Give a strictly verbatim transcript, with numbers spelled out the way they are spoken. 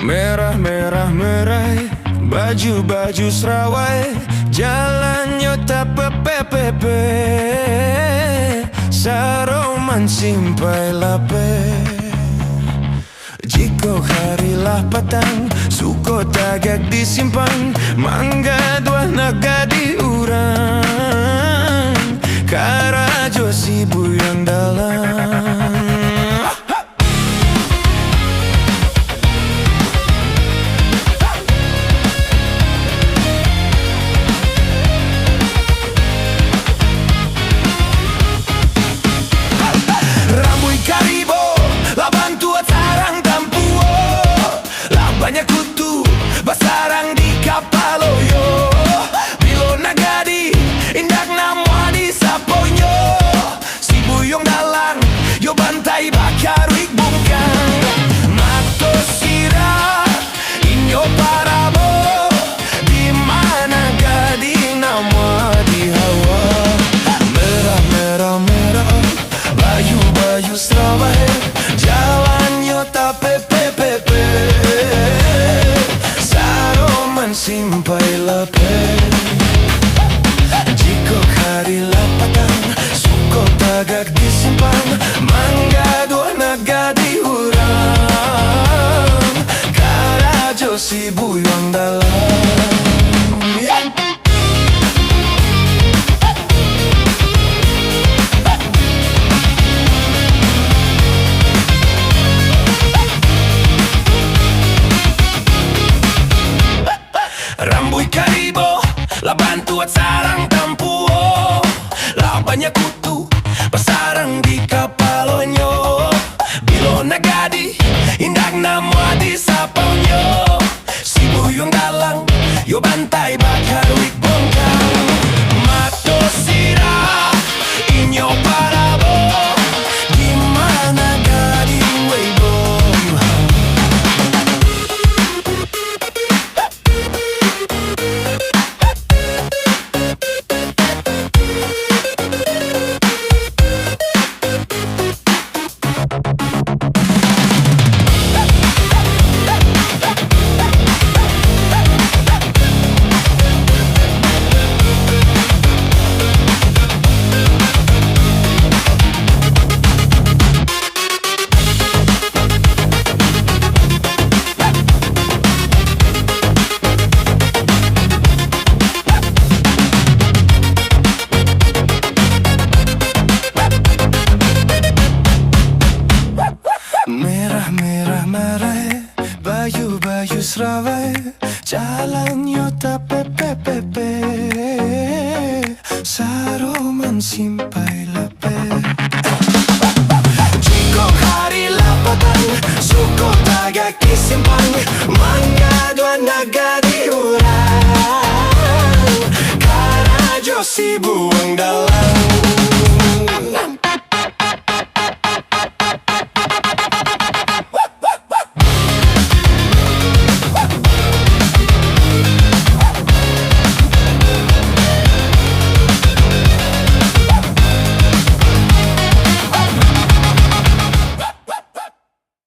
Merah-merah merai, baju-baju sarawai, jalannyo tapepepepe, saroman Simpai Lapeh. Jikok hari lah patang, suko tagak di simpang, manggaduah nagadi urang, karajo si buyuang dalang. Rambuik karibo, lah bantuak sarang tampuo, lah banyak kutu basarang di kapalo yo. Bilo nagadi indak namuah disaponyo, si buyuang dalang, yo bantai bakaruik bungkang. Mato sirah, inyo parabo, di ma nagadi namuah di hawa. Merah-merah merai, baju-baju sarawai, jalannyo tapepepepe, saroman Simpai Lapeh. Jikok hari lah patang, suko tagak di simpang, manggaduah nagadi urang, karajo si buyuang dalang. Rambuik karibo, lah bantuak sarang tampuo, lah banyak kutu basarang di kapalonyo. Bilo nagadi indak namuah disaponyo, si buyuang dalang, yo bantai bakaruik bungkang. Mato sirah, inyo parabo, di ma nagadi wei buyuang. Merah-merah merai, baju-baju sarawai, jalannyo tapepepepe, saroman Simpai Lapeh. Jikok hari lah patang, suko tagak di simpang, manggaduah nagadi urang, karajo si buyuang dalang.